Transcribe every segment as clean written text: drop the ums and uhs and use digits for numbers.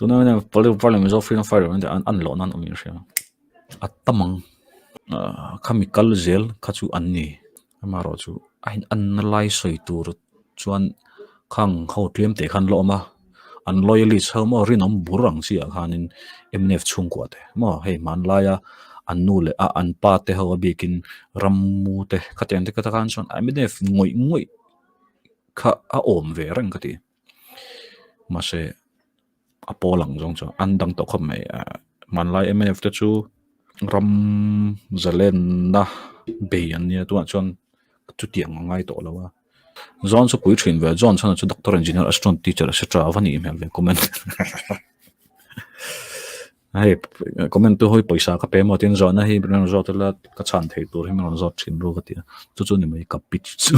Tuna political party Mizo Freedom Fighter an an an loh nan awmin a hria. A tam ang khami kal zel kha chu an ni. Amaherawhchu a in anna lai sawi tur chuan khang ho tlem teh khan la awm a, an loyalist ho maw rinawm bur ang chiah khanin mnf chhungkua te maw hei hmanlaia an nu leh a an pa te ho a bikin rammu te khatiang te kha chuan mnf ngawih ngawih kha a awm ve reng ka ti. Mahse a pawl ang zawng chuan an dang tawh khawp mai hmanlai mnf te chu ram zalenna bei an nia tunah chuan chutiang a ngai tawh lo a John chu pui thin ve John chuan chu doctor engineer assistant teacher etc a va nih hmel ve comment hei comment tu hawi pawisa ka pe maw tin zawhna hi min rawn zawt ila ka chhan thei tur hi min rawn zawt thin ru ka ti a chu chu ni mai ka pitch chu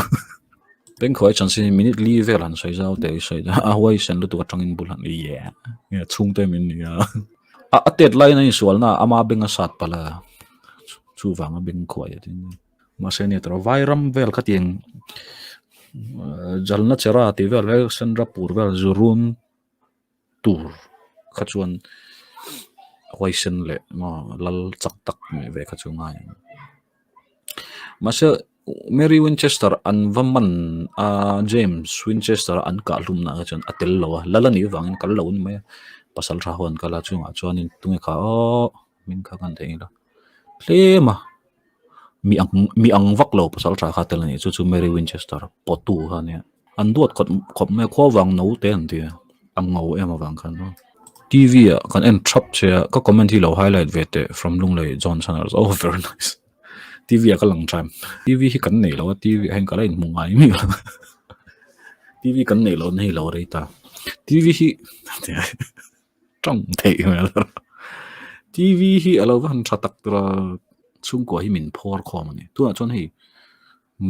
Bengkhuai chanchin hi minute li vel han sawi zau teh i sawi a huaisen lutuk atangin bul han yeah nge chhungte min ni a a tet laiin a insualna ama beng a sat palh a chuvanga Bengkhuai a tin mahse nia tawrh vairam vel khatiang jalna chera tih vel vel senrapur vel zurun tur kha chuan huaisen leh maw lal chak tak mai ve kha chu ngai ang. Mahse Mary Winchester an va man a James Winchester an kah hlumna kha chuan a tel lo a lal a nih avangin kal lo a ni mai a pasal tha ho an kal a chungah chuanin tunge kha aw hming kha kan theih ila tlem a mi ang mi ang vak lo pasal tha kha tel a ni chu chu Mary Winchester pawtu kha a nia. An duat khawp khawp mai a khuavang no te an ti a a ngo em avang khan maw T_V ah kan en thap che a ka comment hi lo highlight ve teh from Lunglei John Channels oh very nice T_V ah ka lang tha em T_V hi kan neih loh a T_V ah hian ka la inhmu ngai miah lo T_V kan neih loh na hi lo rei ta T_V hi tawng theih hmel T_V hi a lo va han tha tak tur a chhungkua hi min phawr khawm a ni tunah chuan hei.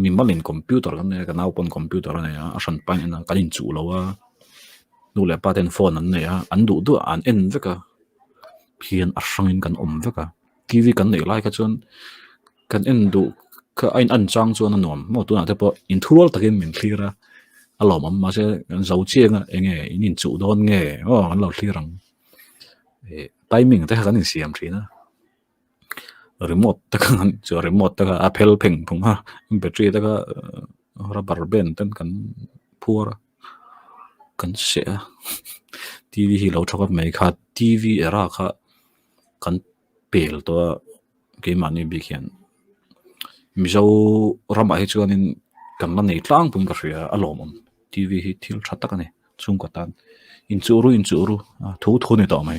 Mi malin computer kan nei a ka nau pawn computer a nei a a hran pain en a kan inchuh lo a nu leh pa ten phone an nei a an duh duh a an en vek a hian a hrangin kan awm vek a T V kan neih lai kha chuan kan en duh kha a in en chang chuan a nuam maw tunah te pawh inthurual takin min thlir a a lawmawm mahse kan zo chiang a enge in inchuh dawn nge aw an lo thlir ang ih timing te kha kan insiam thin a. Remote te kha an chu remote te kha a phel pheng phung a battery te kha rubber band ten kan phuar a kan seh a T V hi lo thawk a mai kha T V era kha kan pel tawh a keimahni bik hian Mizo ramah hi chuanin kan la nei tlangpui in ka hria a lawmawm T V hi thil tha tak a ni chhungkaw tan inchuh ru inchuh ru thu thu a ni tawh mai.